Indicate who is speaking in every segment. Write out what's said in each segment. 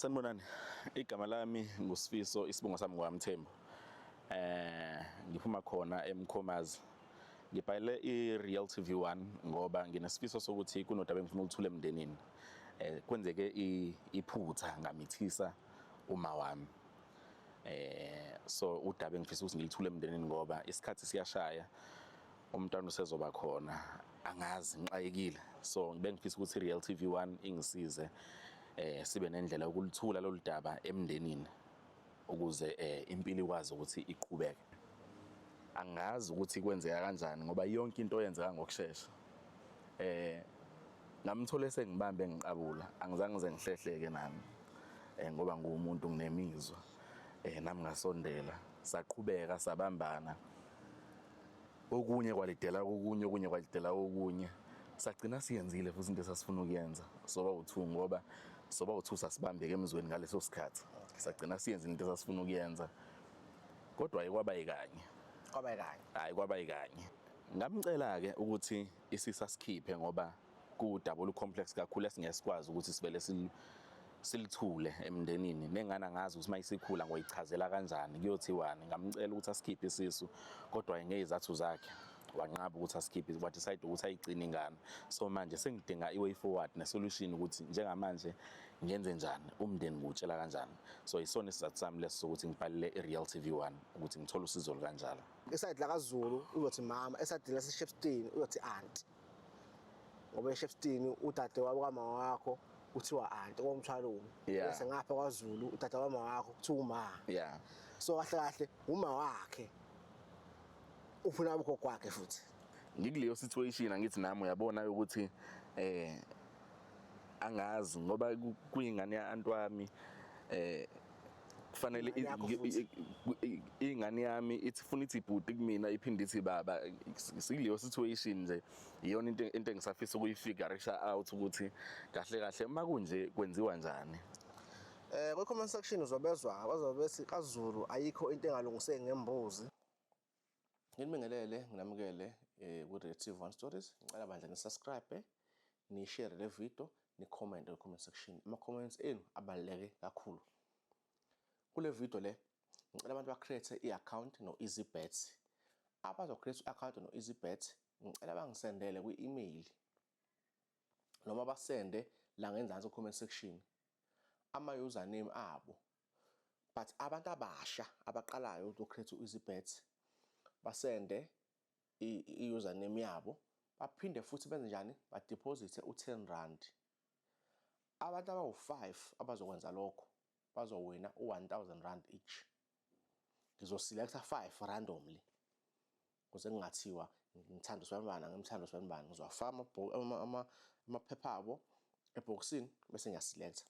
Speaker 1: Sanibonani. Igama lami nguSifiso, isibongo sami ngwaMthembu. Ngiphuma khona eMkhomazi. Ngibhale iReal TV 1 ngoba nginesifiso sokuthi kunodaba engifuna ukuthula emndenini. Kwenzeke iphutha ngamithisa uma wami. So udaba engifisa ukuthi ngilithule emndenini ngoba isikhathi siyashaya. Umntwana usezoba khona, angazi, ngixakekile. So bengifisa ukuthi iReal TV 1 ingisize sibe nendlela yokulithula lolu daba emndenini ukuze impilo ikwazi ukuthi iqhubeke. Angazi ukuthi kwenzeka kanjani ngoba yonke into yenzeka ngokushesha. Ngamthole sengibambe ngiqabula, angizange ngize ngihlehleke nami ngoba nguwumuntu, nginemizwa. Nami ngasondela, saqhubeka sabambana, okunye kwalidela kokunye, okunye kwalidela kokunye, sagcina siyenzile futhi into esasifuna ukuyenza soba u-two, ngoba soba u-two sasibambeke emzweni ngaleso sikhathi. Sagcina siyenzile into esasifuna ukuyenza, kodwa ayikwaba yikanye.
Speaker 2: Kwaba kanye.
Speaker 1: Hayi, kwaba yikanye. Ngamcela-ke ukuthi isisa sikhiphe ngoba kuwudaba olu-complex kakhulu esingeke sikwazi ukuthi sivele silithule emndenini, nengane angazi ukuthi uma isikhula ngoyichazela kanjani, kuyothiwani. Ngamcela ukuthi asikhiphe isisu, kodwa ngey'zathu zakhe wanqaba ukuthi asikhiphe, wa-decide ukuthi ayigcine ingane. So manje sengidinga i-way forward ne-solution ukuthi njengamanje ngenze njani, umndeni ngiwutshela kanjani. So isona isizathu sami leso sokuthi ngibhalele i-Real TV 1 ukuthi ngithole usizo olukanjalo.
Speaker 2: E-side lakaZulu uzothi mama, e-side laseShepstone uyothi aunty, ngoba eShepstone udade wabo kamama wakho kuthiwa aunty komthwalume, bese ngapha kwaZulu udade wamama wakho kuthiwa uma. So kahle kahle uma wakhe ufuna ugogo wakhe futhi.
Speaker 1: Ngikuleyo situation, angithi nami uyabona ukuthi angazi ngoba kuyingane ya-anti wami, kufanele
Speaker 2: Ingane yakho futhi.
Speaker 1: Ingane yami ithi funa ithi bhuti kumina, iphinde ithi baba. Sikuleyo situation nje, iyona into engisafisa ukuyifigurisha out ukuthi kahle kahle uma kunje kwenziwa njani.
Speaker 2: Kwi comment section uzobezwa bazobe bethi kaZulu ayikho into engalungiseki ngembuzi.
Speaker 3: Nginibingelele, nginamukele ku Real TV 1 Stories. Ngicela bandla ni subscribe, ni share le video, ni comment ku comment section. Ama comments enu abaluleke kakhulu. Kule video le ngicela abantu ba create i-account no EasyBet. Abazo create i-account no EasyBet, ngicela bangisendele kwi email noma basende la ngenzansi ku comment section ama username abo. But abantu abasha abaqalayo uku create u-EasyBet basende i-username yabo, baphinde futhi benze njani, ba deposit u10 rand. Abantu abawu5 abazokwenza lokho bazowina u1000 rand each. Ngizoselecta 5 randomly ukuze kungathiwa ngithanda usibanibani, ngimthanda usibanibani. Ngizowafaka amaphepha abo ebhokisini bese ngiyaselecta.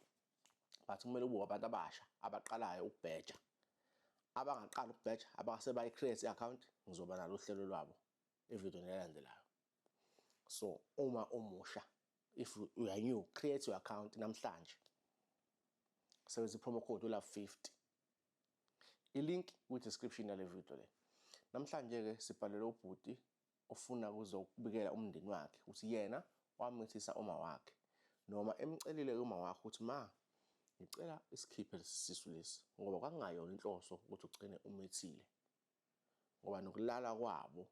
Speaker 3: But kumele kube abantu abasha abaqalayo ukubheja. Abangaqali ukubheja, abase bayi-create i-account, ngizoba nalo uhlelo lwabo evidweni elandelayo. So uma umusha, if you are new, create your account namhlanje, sebenzisa promo code ula50, i-link kwi-description yale video le. Namhlanje ke sibhalele ubhuti ofuna kuzokubikela umndeni wakhe ukuthi yena wamithisa uma wakhe, noma emcelile uma wakhe ukuthi ma ngicela isikhiphe lesi sisu lesi, ngoba kwakungayona inhloso ukuthi ugcine umithile, ngoba nokulala kwabo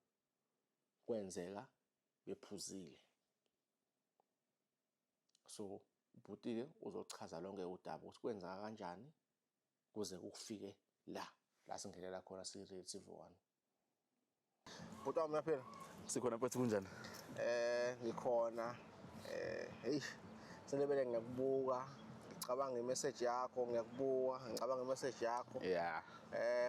Speaker 3: kwenzeka bephuzile. So ubhuti-ke uzochaza lonke udaba ukuthi kwenzeka kanjani kuze kufike la singenela khona siyi-Real TV 1.
Speaker 2: Bhuti wami, uyaphila?
Speaker 1: Sikhona mfethu, kunjani?
Speaker 2: Ngikhona. Hey, selebele ngiyakubuka, ngicabanga imessage yakho, ngiyakubuka, ngicabanga imessage yakho.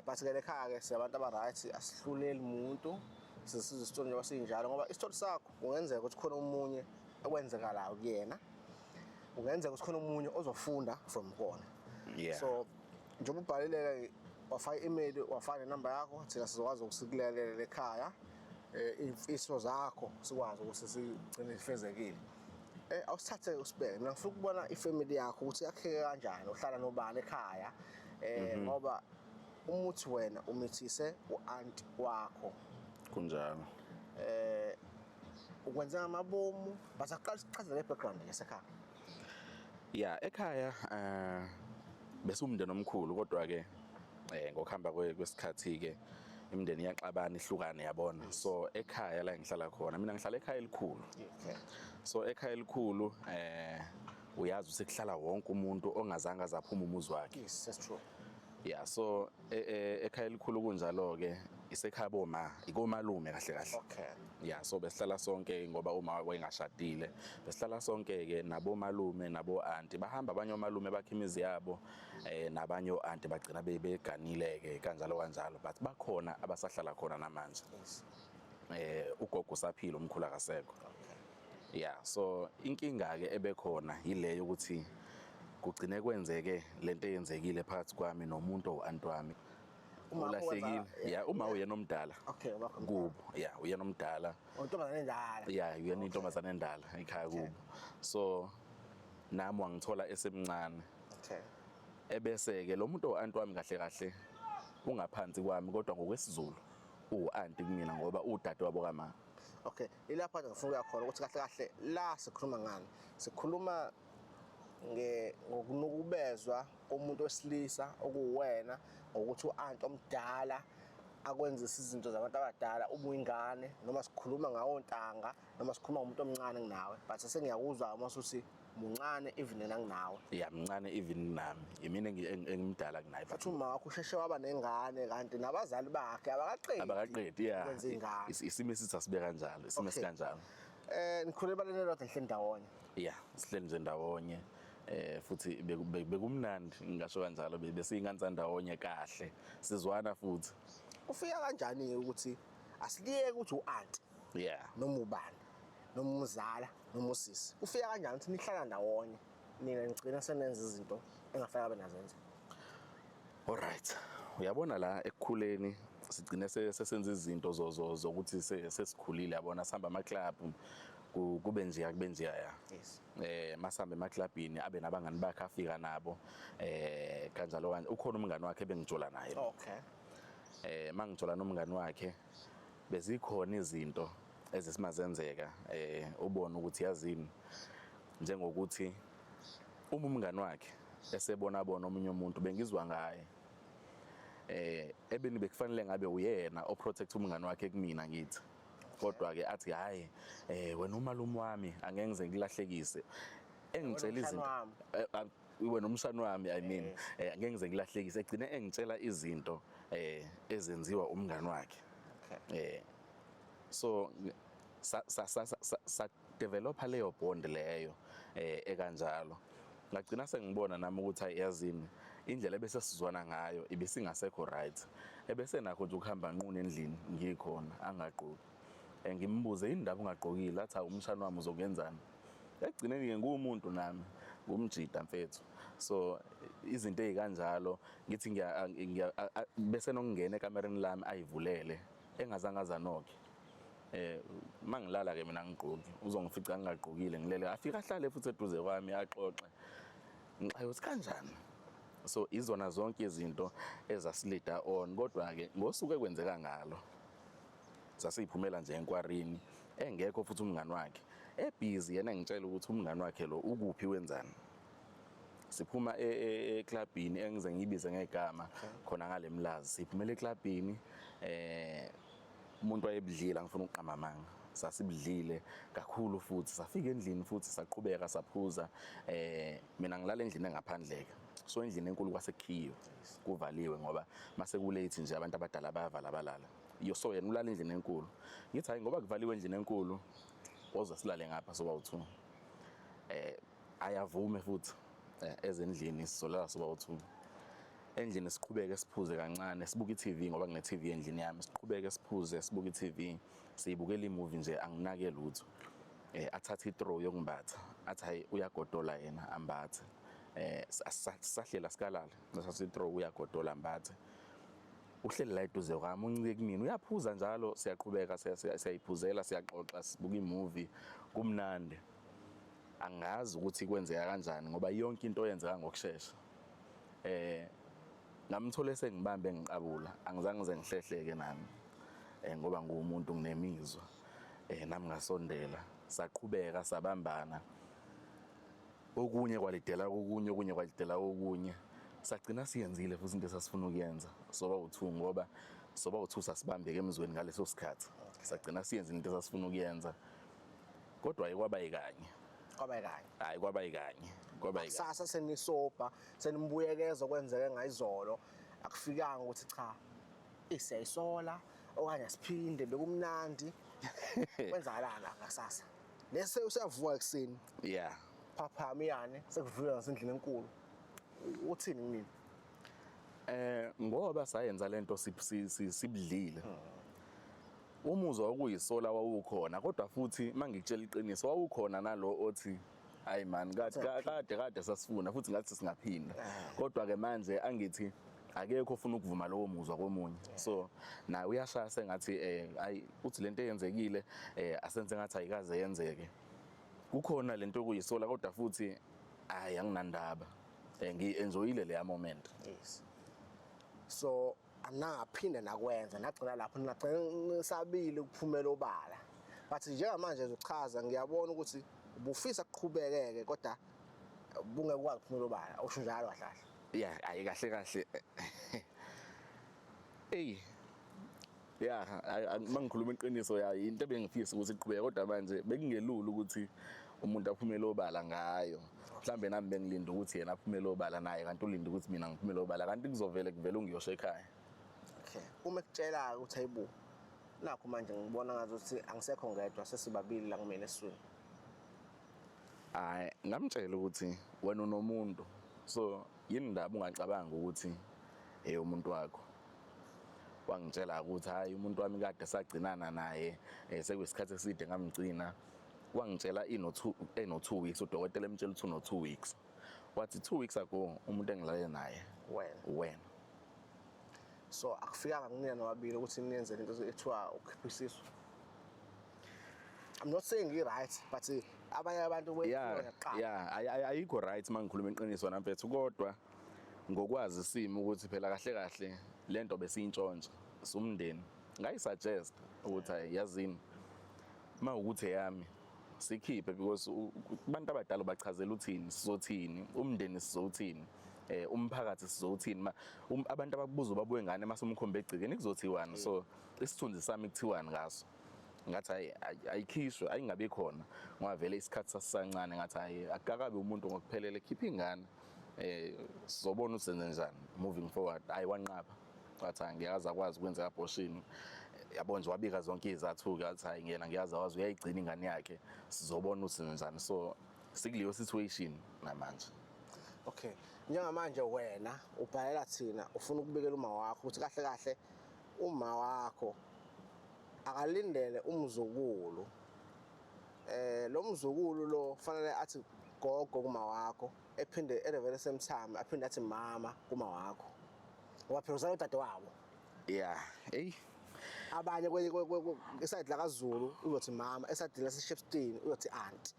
Speaker 2: But ke lekhaya ke siyabantu aba right, asihluleli umuntu. Sisizwe isitori njengoba sinjalo, ngoba isitori sakho kungenzeka ukuthi khona omunye okwenzekalayo kuyena. Kungenzeka ukuthi khona omunye ozofunda from kona. So njengoba ubhalile ke, wafaka i-email, wafaka nenamba yakho, thina sizokwazi ukusikulekelela ekhaya, iy'mfiso zakho sikwazi ukuthi sigcine zifezekile. Awusithathe usibeke, mina ngifuna ukubona ifamily yakho ukuthi yakheke kanjani, uhlala nobani ekhaya, ngoba umuthi wena umithise u-anti wakho.
Speaker 1: Kunjalo.
Speaker 2: Ukwenza ngamabomu, but aqala sichazele le background yasekhaya.
Speaker 1: Yeah, ekhaya Bese umndeni omkhulu, kodwa ke ngokuhamba kwesikhathi ke imindeni iyaxabana, ihlukane, yabona. So ekhaya la ngihlala khona, mina ngihlala ekhaya elikhulu. So ekhaya elikhulu, uyazi usekuhlala wonke umuntu ongazange azaphuma umuzi wakhe.
Speaker 2: Yes, that's true.
Speaker 1: Yeah, so ekhaya elikhulu kunjalo ke, isekhaya boma, ikomalume kahle kahle. Yeah, so besihlala sonke ngoba uma wayengashadile, besihlala sonke ke nabomalume nabo auntie. Bahamba abanye omalume bakhe imizi yabo, nabanye o-auntie bagcina beganile ke, kanjalo kanjalo, but bakhona abasahlala khona namanje. Ugogo usaphila, umkhulu akasekho. Yeah, so inkinga ke ebekhona yileyo ukuthi kugcine kwenzeke lento eyenzekile phakathi kwami nomuntu owu-anti wami.
Speaker 2: Uma
Speaker 1: Ulahlekile. Yeah, uma uyena omdala
Speaker 2: Okay, ubakho
Speaker 1: kubo. Yeah, uyena omdala.
Speaker 2: Untombazane endala.
Speaker 1: Yeah, uyena intombazane endala ekhaya kubo. So nami wangithola esemncane. Ebese ke lo muntu o-anti wami kahle kahle ungaphansi kwami, kodwa ngokwesiZulu uwu-anti kumina ngoba udade wabo kama.
Speaker 2: Okay, ilapha ngifuna ukuya khona ukuthi kahle kahle la sikhuluma ngani? Sikhuluma ngokunukubezwa komuntu wesilisa okuwena, ngokuthi u-anti omdala akwenzisa izinto zabantu abadala ubuyingane, noma sikhuluma ngawo ntanga, noma sikhuluma ngomuntu omncane kunawe? But sengiyakuzwa uma usuthi muncane even nanginawe.
Speaker 1: Yeah, mncane even nami, yimina engimdala kunaye.
Speaker 2: Futhi uma wakho usheshe waba nengane, kanti nabazali bakhe abakaqedi.
Speaker 1: Abakaqedi, yeah.
Speaker 2: Ukwenza ingane.
Speaker 1: Isimo esithi asibe kanjalo, isimo esikanjalo.
Speaker 2: Nikhule ebaleni elilodwa, nihleli ndawonye?
Speaker 1: Yeah, sihleli nje ndawonye. Futhi bekumnandi, ngingasho kanjalo, besiyingane zandawonye kahle, sizwana futhi.
Speaker 2: Ufika kanjani ukuthi asiliyeke ukuthi u-anti noma ubani, noma umzala, noma usisi? Ufika kanjani ukuthi nihlala ndawonye, nina nigcina senenza izinto engafanele abe nazenza?
Speaker 1: Alright, uyabona la ekukhuleni sigcine sesenza izinto zokuthi sesikhulile, yabona, sihamba ama-club, kube nje, kube nje ya. Masihamba emaklabhini, abe nabangani bakhe afika nabo, kanjalo kanje. Ukhona umngani wakhe bengijola naye. Mangijola nomngani wakhe, bezikhona izinto ezisimazenzeka, ubone ukuthi yazini, njengokuthi uma umngani wakhe esebona bona omunye umuntu, bengizwa ngaye, ebeni bekufanele ngabe uyena oprotect umngani wakhe kumina, ngithi, kodwa ke athi hayi, wena umalume wami, angeke ngize ngikulahlekise, engitshela
Speaker 2: Wena
Speaker 1: izinto
Speaker 2: umshana wami.
Speaker 1: Wena umshana wami, I mean, angeke ngize ngikulahlekise, egcine engitshela izinto ezenziwa umngani wakhe. So sa developa leyo bond leyo ekanjalo. Ngagcina sengibona nami ukuthi hayi, yazini, indlela ebese sizwana ngayo ibisingasekho right. Ebese nakho nje ukuhamba nqunu endlini ngikhona angagqoki. Ngimbuze indaba ungagqokile, athi umshana wami uzokuyenzani. Ekugcineni ke ngumuntu nami, ngumjida mfethu. So izinto ezikanjalo ngithi ngiya bese nokungena ekamereni lami ayivulele engazange azanoke. Mangilala ke mina ngigqoki, uzongifica ngingagqokile, ngilele, afika ahlale futhi eduze kwami axoxe. Ngixaye ukuthi kanjani. So izona zonke izinto ezasilida on, kodwa ke ngosuku ekwenzeka ngalo sasiyiphumela nje enkwarini, engekho futhi umngani wakhe, ebusy yena engitshela ukuthi umngani wakhe lo ukuphi, wenzani. Siphuma eclubini engize ngiyibize ngegama khona ngale Mlazi, siphumela eclubini, umuntu wayebudlile, angifuna ukuqamba amanga, sasibudlile kakhulu futhi. Safika endlini futhi saqhubeka saphuza. Mina ngilala endlini engaphandleka, so endlini enkulu kwasekhiyo kuvaliwe ngoba mase kulate nje abantu abadala bayavala balala yo. So yena ulala endlini enkulu, ngithi hayi, ngoba kuvaliwe endlini enkulu, woza silale ngapha soba u2. Ayavume futhi, ezendlini sizolala soba u2 endlini, siqhubeke siphuze kancane, sibuke i-TV ngoba kune TV endlini yami. Siqhubeke siphuze, sibuke i-TV, siyibukela imovie nje, anginake lutho. Athathe ithrow yokumbatha, athi hayi, uyagodola yena, ambathe. Sahlela sikalala, nathatha ithrow, uyagodola, ambathe, uhleli la eduze kwami, uncike kumina, uyaphuza njalo. Siyaqhubeka siyayiphuzela, siyaxoxa, sibuka imovie, kumnandi. Angazi ukuthi kwenzeka kanjani ngoba yonke into yenzeka ngokusheshsha. Ngamthola sengibambe ngiqabula, angizange ngize ngihlehleke nami, ngoba ngumuntu nginemizwa, nami ngasondela, saqhubeka sabambana, okunye kwalidela kokunye, okunye kwalidela kokunye. Sagcina siyenzile futhi into esasifuna ukuyenza soba u2, ngoba soba u2 sasibambeke emzweni ngaleso sikhathi. Sagcina siyenzile into esasifuna ukuyenza, kodwa ayikwaba yikanye.
Speaker 2: Kwaba kanye.
Speaker 1: Hayi, kwaba yikanye, kwaba yikanye.
Speaker 2: Kusasa senisobha, senibuyekeza okwenzeke ngayizolo, akufikanga ukuthi cha, isiyayisola okanye asiphinde, bekumnandi? Kwenzakalani ngakusasa lese usavuka ekuseni? Phaphama iyane sekuvulwa ngasendlini enkulu, uthini kunini?
Speaker 1: Ngoba sayenza lento sibudlile, umuzwa wokuyisola wawukhona, kodwa futhi mangikutshela iqiniso, wawukhona nalo othi hayi man, kade kade kade sasifuna futhi ngathi singaphinda. Kodwa ke manje angithi akekho ofuna ukuvuma lowo muzwa komunye, so naye uyashaya sengathi ayi, uthi lento eyenzekile asenze ngathi ayikaze yenzeke. Kukhona lento yokuyisola, kodwa futhi hayi, anginandaba, ngiyi-enjoyile leya moment.
Speaker 2: Yes, so anangaphinde nakwenza, nagcina lapho, nagcina nisabile ukuphumela obala. But njengamanje uzochaza, ngiyabona ukuthi ubufisa kuqhubekeke kodwa bungeke ukwazi ukuphumela obala, usho njalo kahle kahle?
Speaker 1: Yeah, ayi, kahle kahle, ey, ya, mangikhuluma iqiniso, ya, into ebengifisa ukuthi iqhubeke, kodwa manje bekungelula ukuthi umuntu aphumele obala ngayo. Mhlambe nami bengilinda ukuthi yena aphumele obala naye, kanti ulinda ukuthi mina ngiphumele obala, kanti kuzovele kuvele ungiyosho ekhaya.
Speaker 2: Okay, uma ekutshela ukuthi hayibo, nakho manje ngibona ngathi angisekho ngedwa, sesibabili la kumina esiswini?
Speaker 1: Hayi, ngamtshela ukuthi wena unomuntu, so yini ndaba ungacabanga ukuthi umuntu wakho? Wangitshela ukuthi hayi, umuntu wami kade sagcinana naye, sekuyisikhathi eside ngamgcina. Wangitshela ino 2, eno 2 weeks, udokotela emtshela ukuthi uno 2 weeks. Wathi 2 weeks ago umuntu engilale naye
Speaker 2: wena.
Speaker 1: Wena.
Speaker 2: So akufikanga kunina nobabili ukuthi niyenze lento ethiwa ukukhipha isisu? I'm not saying i-right, but abanye abantu kuqala.
Speaker 1: Yeah, ayikho right mangikhuluma iqiniso namfethu, kodwa ngokwazi isimo ukuthi phela kahle kahle lento besiyintshontsha sumndeni, ngayisuggest ukuthi hayi, yazini, mawukuthi eyami sikhiphe, because abantu abadala bachazela uthini, sizothini umndeni, sizowuthini umphakathi, sizowuthini ma abantu abakubuza babuye ngane mase umkhombe egcikeni, kuzothiwani? So isithunzi sami kuthiwani ngaso? Ngathi hayi, ayikhishwe, ayingabi khona, ngoba vele isikhathi sasisancane. Ngathi hayi, akukakabi umuntu ngokuphelele, khipha ingane, sizobona ukuthi senze njani moving forward. Hayi, wanqaba, wathi hayi, ngiyazi akwazi ukwenza abortion, yabo nje. Wabika zonke izathu-ke, wathi hayi, ngiyena ngiyazi awazi uyayigcina ingane yakhe, sizobona ukuthi senze njani. So sikuleyo situation namanje.
Speaker 2: Okay, njengamanje wena ubhalela thina, ufuna ukubikela uma wakho ukuthi kahle kahle uma wakho akalindele umzukulu, lo mzukulu lo fanele athi gogo kuma wakho, ephinde at the very same time aphinde athi mama kuma wakho, ngoba phela uzala udade wabo.
Speaker 1: Yeah, hey.
Speaker 2: Abanye iside lakaZulu uzothi mama, esayidini laseShepstone uyothi aunty,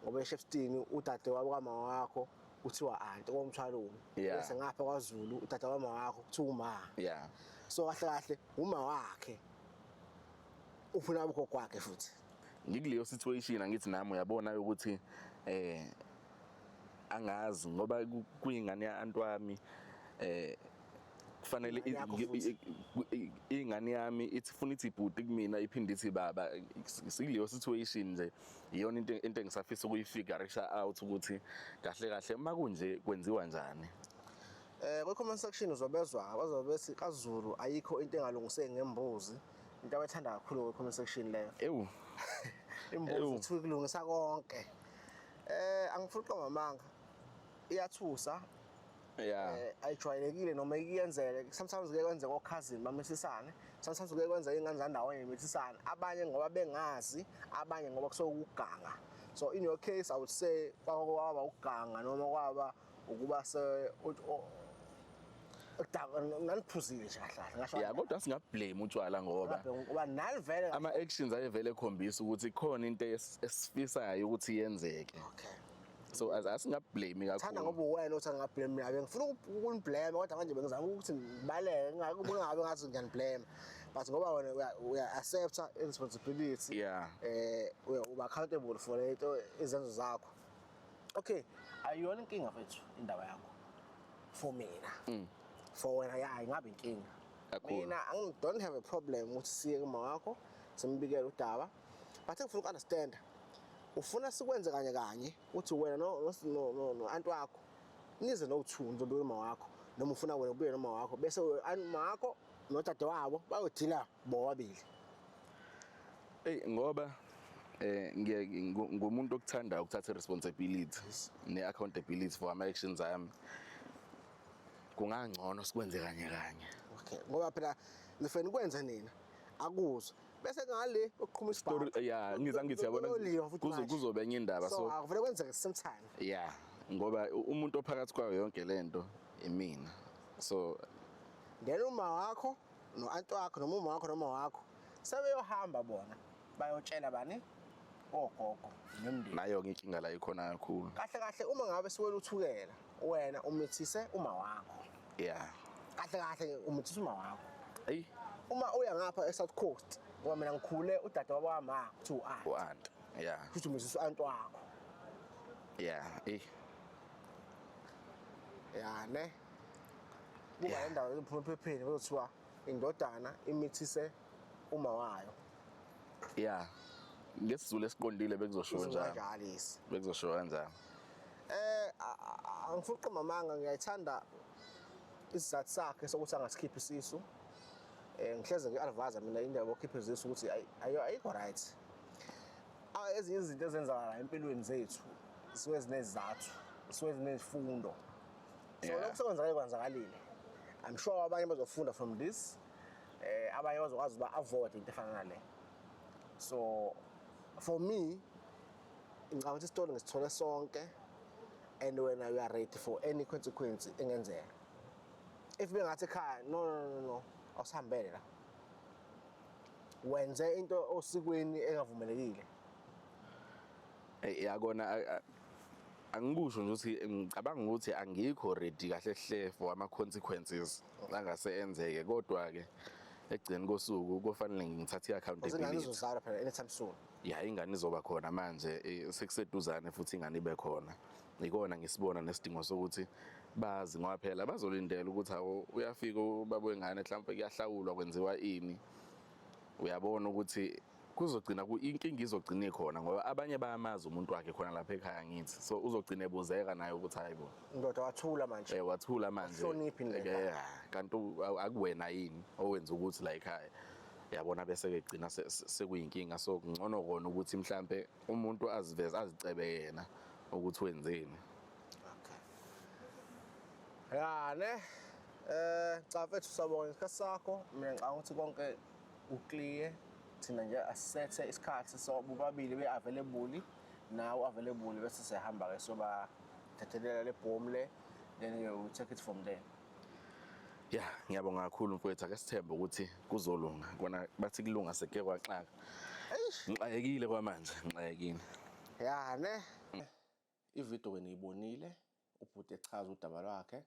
Speaker 2: ngoba eShepstone udade wabo kama wakho kuthiwa aunty komthwalume, bese ngapha kwaZulu udade wama wakho kuthiwa uma. So kahle kahle uma wakhe ufuna ugogo wakhe futhi.
Speaker 1: Ngikuleyo situation, angithi nami uyabona ukuthi angazi, ngoba kuyingane ya-anti wami, kufanele
Speaker 2: Ingane yakho futhi.
Speaker 1: Ingane yami ithi funa ithi ibhuti kumina, iphinde ithi baba. Sikuleyo situation nje, iyona into engisafisa ukuyifigurisha out ukuthi kahle kahle uma kunje kwenziwa njani.
Speaker 2: Kwi comment section uzobezwa bazobe bethi kaZulu ayikho into engalungiseki ngembuzi. Into abayithanda kakhulu kwi comment section leyo.
Speaker 1: Ewu.
Speaker 2: Imbuzi
Speaker 1: Ewu.
Speaker 2: kuthiwa kulungisa konke. Angifuni uqamba amanga. Iyathusa. Ayijwayelekile noma iyenzeke. Sometimes kuye kwenzeka okhazini bamisisane. Sometimes kuye kwenzeka ingane zandawonye imithisane. Abanye ngoba bengazi, abanye ngoba kusuke ukuganga. So in your case I would say kwaba ukuganga noma kwaba ukuba se naniphuzile nje kahle kahle ngasho.
Speaker 1: Yeah, kodwa singablame utshwala ngoba
Speaker 2: ngoba nani vele
Speaker 1: ama actions ayevele ekhombisa ukuthi khona into esifisayo ukuthi yenzeke. So as asingablame
Speaker 2: Thanda
Speaker 1: kakhulu.
Speaker 2: Ngoba uwena uthi angablame mina, bengifuna ukuniblame, kodwa manje bengizama ukuthi ngibaleke kungabe ngathi ngiyaniblame, but ngoba wena uya accepta responsibility, uba accountable for lento izenzo zakho. Okay, ayiyona inkinga mfethu indaba yakho. For mina, for wena, ya, ingabe inkinga.
Speaker 1: Kakhulu.
Speaker 2: Mina I don't have a problem ukuthi siye kuma wakho, simbikele udaba, but engifuna uku-understand, ufuna sikwenze kanye kanye, uthi wena no anti wakho nize no-two, nizobika uma wakho, noma ufuna wena ubuye noma wakho, bese uma wakho nodade wabo bayodila bobabili?
Speaker 1: Ey, ngoba ngiye ngumuntu okuthanda ukuthatha responsibility ne-accountability for ama actions ami, kungangcono sikwenze kanye kanye.
Speaker 2: Okay, ngoba phela nifuna ukwenza nina akuzwe, bese ngale uqhuma isibhamu.
Speaker 1: Ya, ngiza ngithi yabona
Speaker 2: Kuyoliwa futhi manje.
Speaker 1: Kuzobe enye indaba.
Speaker 2: So
Speaker 1: so
Speaker 2: akuvele kwenzeke same time.
Speaker 1: Ya, ngoba umuntu ophakathi kwayo yonke lento imina, so
Speaker 2: Then uma wakho no-anti wakho, noma uma wakho noma wakho, sebeyohamba bona bayotshela bani, ogogo nomndeni.
Speaker 1: Nayo-ke inkinga la ikhona kakhulu.
Speaker 2: Kahle kahle, uma ngabe siwela uThukela, wena umithise uma wakho. Kahle kahle umithise uma wakho.
Speaker 1: Eyi.
Speaker 2: Uma uya ngapha e-South Coast, ngoba mina ngikhule udade wabo wama kuthiwa u-aunt.
Speaker 1: U-aunt, ya.
Speaker 2: Futhi umithise u-aunt wakho.
Speaker 1: Ya, eyi.
Speaker 2: Ya ne, kuba le ndawo ephuma ephepheni, kuzothiwa indodana imithise uma wayo.
Speaker 1: Ya, ngesiZulu esiqondile bekuzoshiwo njalo.
Speaker 2: Kanjalo, yes.
Speaker 1: Bekuzoshiwo kanjalo.
Speaker 2: Angifuni ukuqamba amanga, ngiyayithanda isizathu sakhe sokuthi angasikhiphi isisu. Ngihleze ngi-advise mina indaba yokukhipha izisu ukuthi ayikho right. Ezinye izinto ezenzakala empilweni zethu zisuke zinezizathu, zisuke zinezifundo. So lokhu sekwenzakale, kwenzakalile. I'm sure abanye bazofunda from this, abanye bazokwazi ukuba avoid into efana nale. So for me, ngicabanga ukuthi isitori ngisithole sonke, and wena you are ready for any consequence engenzeka. If bengathi ekhaya, "No, no, no, no, awusihambele la, wenze into osikweni engavumelekile."
Speaker 1: Yakona angikusho nje ukuthi ngicabanga ukuthi angikho ready kahle hle for ama consequences angase enzeke, kodwa ke ekugcineni kosuku kufanele ngithathe
Speaker 2: Ingane
Speaker 1: i-accountability.
Speaker 2: izozalwa phela anytime soon.
Speaker 1: Ya, ingane izoba khona manje, sekuseduzane futhi ingane ibe khona. Ikona ngisibona nesidingo sokuthi bazi, ngoba phela bazolindela ukuthi awu, uyafika ubaba wengane, mhlawumbe kuyahlawulwa, kwenziwa ini. Uyabona ukuthi kuzogcina inkinga izogcina ikhona, ngoba abanye bayamazi umuntu wakhe khona lapha ekhaya, ngithi so uzogcina ebuzeka naye ukuthi hayi bo.
Speaker 2: Ndoda, wathula manje.
Speaker 1: Wathula manje.
Speaker 2: Awuhloniphi nje.
Speaker 1: Yeah, kanti akuwena yini owenza ukuthi la ekhaya, yabona, bese ke gcina sekuyinkinga. So kungcono kona ukuthi mhlambe umuntu aziveze, azicebe yena ukuthi wenzeni.
Speaker 2: Okay, ya ne, cha mfethu, sabonga isikhathi sakho. Mina ngicabanga ukuthi konke u-clear. Thina nje asisethe isikhathi so bobabili be-available, nawe available, bese siyahamba-ke soba thethelela le bhomu le, then we take it from there.
Speaker 1: Ya, ngiyabonga kakhulu mfowethu. Ake sithembe ukuthi kuzolunga. Kona bathi kulunga seke kwaxaka. Ngixakekile kwamanje, ngixakekile.
Speaker 2: Ya ne.
Speaker 3: Ividiyo ke niyibonile, ubhuti echaza udaba lwakhe.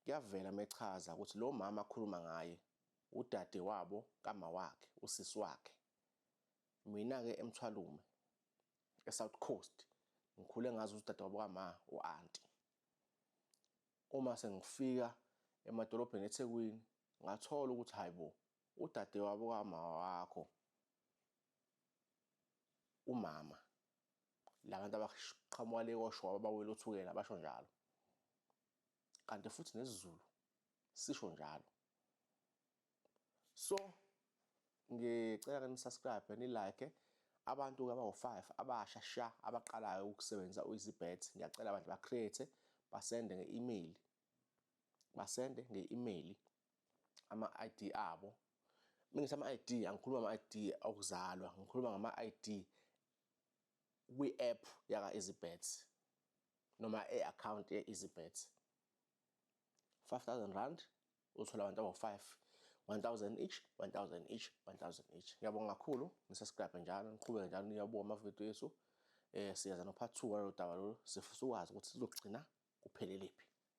Speaker 3: Kuyavela mechaza ukuthi lo mama akhuluma ngaye udade wabo kama wakhe, usisi wakhe. Mina-ke eMthwalume, e-South Coast, ngikhule ngazi ukuthi udade wabo kama u-aunty. Uma sengifika emadolobheni eThekwini, ngathola ukuthi hayi bo, udade wabo kama wakho umama. Labantu abaqhamuka le koShowe, abawela uThukela, basho njalo, kanti futhi nesiZulu sisho njalo. So ngicela ke ni-subscribe, ni-like. Abantu abawu-5 abasha sha abaqalayo ukusebenzisa u-Easybet, ngiyacela abantu ba-create, basende nge-email, basende nge-email ama-ID abo. Mingithi ama-ID, angikhuluma ama-ID okuzalwa, ngikhuluma ngama-ID kwi-app yaka-Easybet noma e-account ye-Easybet. R5000, uthola abantu abawu-5, 1000 each, 1000 each, 1000 each. Ngiyabonga kakhulu. Ni-subscribe njalo, niqhubeke njalo niyabuka amavidiyo ethu. Siyeza no part 2 walolu daba lolu. Sifisa ukwazi ukuthi sizogcina kuphelelephi.